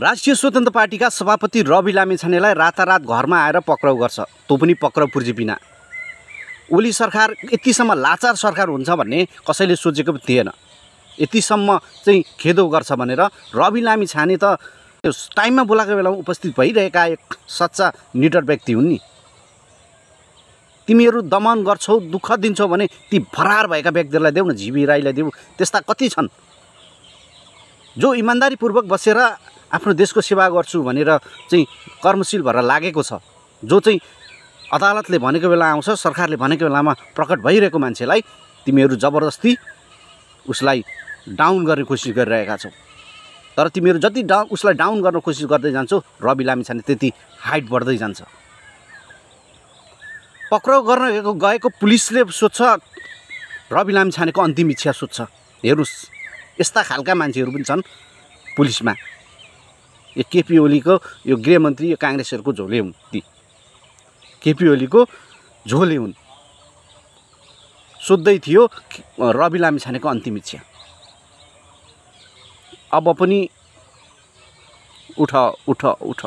राष्ट्रिय स्वतन्त्र पार्टीका सभापति रवि लामिछानेलाई रातारात घरमा आएर पक्राउ गर्छ, त्यो पनि पक्राउ पुर्जी बिना। ओली सरकार यतिसम्म लाचार सरकार हुन्छ भन्ने कसैले सोचेको पनि थिएन। यतिसम्म चाहिँ खेदो गर्छ भनेर रवि लामिछाने त टाइममा बोलाएको बेलामा उपस्थित भइरहेका एक सच्चा निडर व्यक्ति हुन् नि। तिमीहरू दमन गर्छौ, दुःख दिन्छौ भने ती फरार भएका व्यक्तिहरूलाई देऊ न, झिबी राईलाई देऊ। त्यस्ता कति छन् जो इमान्दारीपूर्वक बसेर आफ्नो देशको सेवा गर्छु भनेर चाहिँ कर्मशील भएर लागेको छ, जो चाहिँ अदालतले भनेको बेला आउँछ, सरकारले भनेको बेलामा प्रकट भइरहेको मान्छेलाई तिमीहरू जबरजस्ती उसलाई डाउन गर्ने कोसिस गरिरहेका छौ। तर तिमीहरू जति उसलाई डाउन गर्न कोसिस गर्दै जान्छौ, रवि लामिछाने त्यति हाइट बढ्दै जान्छ। पक्राउ गर्न गएको पुलिसले सोध्छ, रवि लामिछानेको अन्तिम इच्छा सोध्छ। हेर्नुहोस्, यस्ता खालका मान्छेहरू पनि छन् पुलिसमा। यो केपी ओलीको यो गृहमन्त्री यो काङ्ग्रेसहरूको झोले हुन्। ती केपी ओलीको झोले हुन्। सोध्दै थियो रवि लामिछानेको अन्तिम इच्छा। अब पनि उठ उठ उठ।